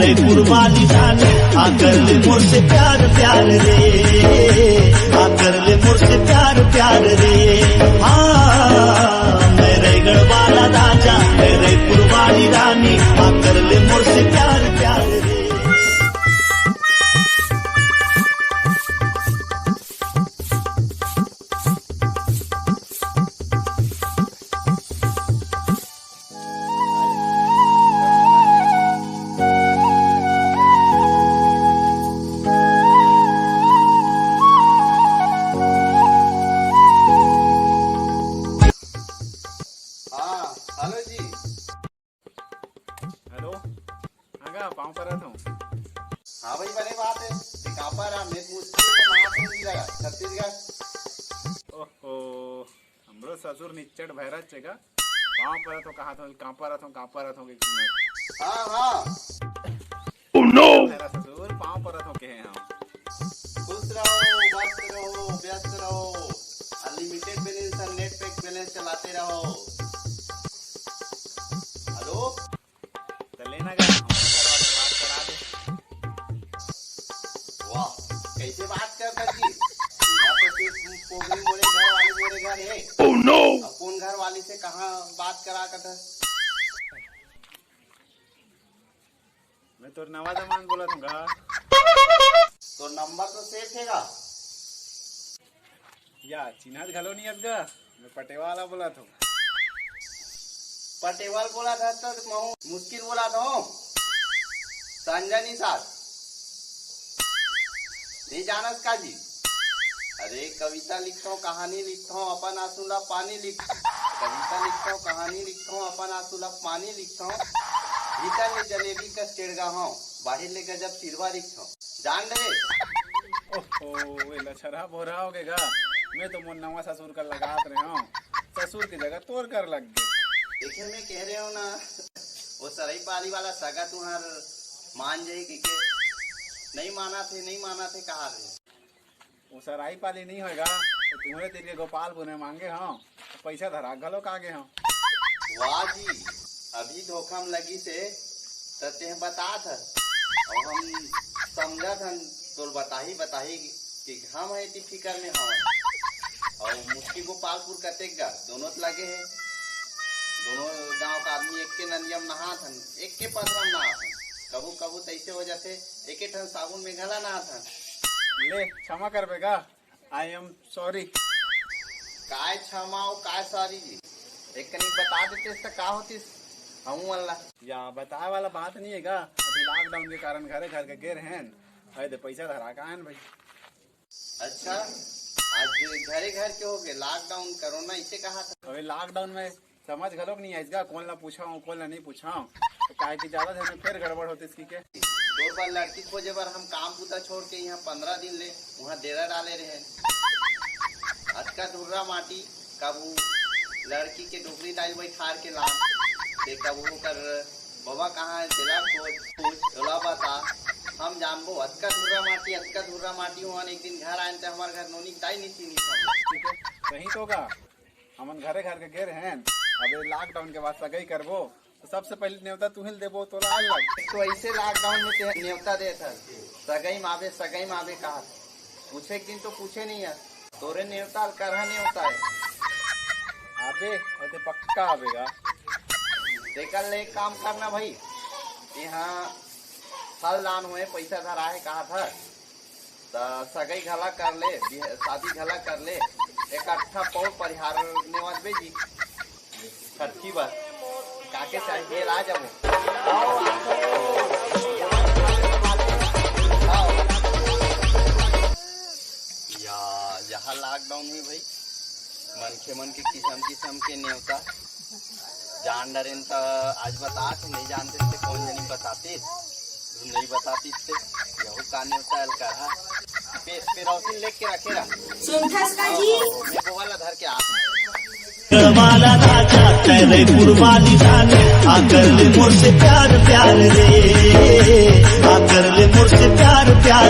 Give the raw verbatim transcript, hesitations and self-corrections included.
रईपुर वाली रानी, आ कर ले मोर से प्यार प्यार रे, आ कर ले मोर से प्यार प्यार रे। हाँ, मैं रईगढ़ वाला राजा, मैं रईपुर वाली रानी, आ कर ले मोर से प्यार प्यार रे। हाँ, हेलो जी। हेलो, हाँ गा, पाँव परत हँव। हाँ भाई, बने बात है। ते काँपा रहा, मैं मुस्किल से मार नहीं लगा, छत्तीसगढ़। ओहो, हमरो ससुर निच्चट भैरस हे गा। पाँव परत हँव, कहाँ थो, काँपा रहा थो, काँपा रहा थो, एक मिनट। हाँ, हाँ। Oh no! भैरस ससुर, पाँव परत हँव, कहे हँव। खुश रहो, मस्त रहो, व्यस्त रहो। अनलिमिटेड बैलेंस और नेट पैक बैलेंस चलाते रहो। हेलो? त लेना गा, हमारे घर वाले से बात करा दे। वाह, कैसे बात करता जी? यहाँ तो सिर्फ पोगरी मोरे घर वाली मोरे घर है। Oh no! अब कौन घर वाली से कहाँ बात करा कर था? मैं तोर नवा दमांद बोलत हँव गा। तोर नंबर तो सेफ हे गा। या, चिन्हत घलो नइ हस गा, मैं पटेवा वाला बोलत हँव। पटेवा वाला बोलत हस त महूँ मुस्किल बोलत हँव। संजय निषाद। नइ जानस का जी? अरे, कविता लिखथँव, कहानी लिखथँव, अपन आँसू ला पानी लिखथँव। कविता लिखथँव, कहानी लिखथँव, अपन आँसू ला पानी लिखथँव। भीतर ले जलेबी कस टेड़गा हँव, बाहिर ले गजब सिरवा लिखथँव। जान डरे? ओहो, ए लछरहा बोरहा हो गे गा। मैं तो मोर नवा ससुर कर लगात रहे हँव, ससुर के जगह तोर कर लग गे। देखे, मैं कहे रहे हँव ना, ओ सरई पाली वाला सगा तुँहर मान जाही कहिके, नइ मानत हे, नइ मानत हे कहा रहे। ओ सरई पाली नइ होय गा, त तुँहरे तीर के गोपालपुर में माँगे हँव, पइसा धरा घलो के आगे हँव। वाह जी, अभी धोखा म लगिस हे, त तेंह बतात हस। अउ हम समझत हन तोर बताही बताही कि हम ह एती फिकर में हवन। अउ मुस्की गोपालपुर कतेक गा, दोनों त लगे हे। दोनों गांव का आदमी एक के नंदिया म नहात हन, एक के पथरा म नहात हन। कभू कभू त अइसे हो जाथे, एके ठन साबुन में घला नहात हन। ले, क्षमा करबे गा, I am sorry। काय क्षमा अउ काय सॉरी जी? एक कनिक बता देतेस त का होतिस? हमू मन ला। या बताए वाला बात नइ हे गा, अभी लॉकडाउन के कारण घरे घर के गे रहेन, अरे दे पइसा धरा के आएन भाई। अच्छा, आज घरे घर के हो गे, लॉकडाउन कोरोना इसे कहा था। अबे लॉकडाउन में समझ घलोक नइ आइस गा, कोन ला पूछव, कोन ला नइ पूछव, काहे कि ज्यादा झन में फेर गड़बड़ होतिस कहिके। तोर बर लड़की खोजे बर हम काम बूता छोड़ के इहाँ पंद्रह दिन ले उहाँ डेरा डाले रहेन। अतका धुर्रा माटी, कभू लड़की के डोकरी दाई ल बइठार के लान, ते कभू ओकर बबा कहाँ हे, तेला खोज, पूछ, ओला बता, हम जानबो। अतका धुर्रा माटी, अतका धुर्रा माटी, उहाँ एक दिन घर आएन, ते हमर घर नोनी के दाई नइ चिन्हिस हमन। ठीक है, सही तो गा। हमन घरे घर के गे रहेन, अबे लॉकडाउन के बाद सगई करबो, त सबसे पहिली नेवता तुँही ल देबो, तोला आए लग। तो अइसे लॉकडाउन में ते नेवता देत हस, सगई म आबे, सगई म आबे कहत। पूछे के दिन तो पूछे नइ हस, तोरे नेवता ल करहा नेवता हे। आबे, अउ ते पक्का आबे गा। तेकर ले एक काम करना भाई, इहाँ फल दान होए, पइसा धरा हे कहत हस। त सगई घला कर ले, बिह-, शादी घला कर ले, एकट्ठा पौर परिहार नेवत बे जी। छट्ठी बर काके चाहिए, ला जाबो। या, यहाँ लॉकडाउन में भाई मनखे मन के किसम किसम के नेवता। जान डरेन त आज बतात हे, नइ जानते त कोन जनी बतातिस, नइ बतातिस ते यहू का नेवता अल करहा। पे, पेरौसिन लेके रखे रहा। सुनथस का जी? मैं बोवा ला धर के आ। वाला राजा, तेरे कुर्बानी जाने, आ कर ले मोर से प्यार प्यार रे, आ कर ले मोर से प्यार प्यार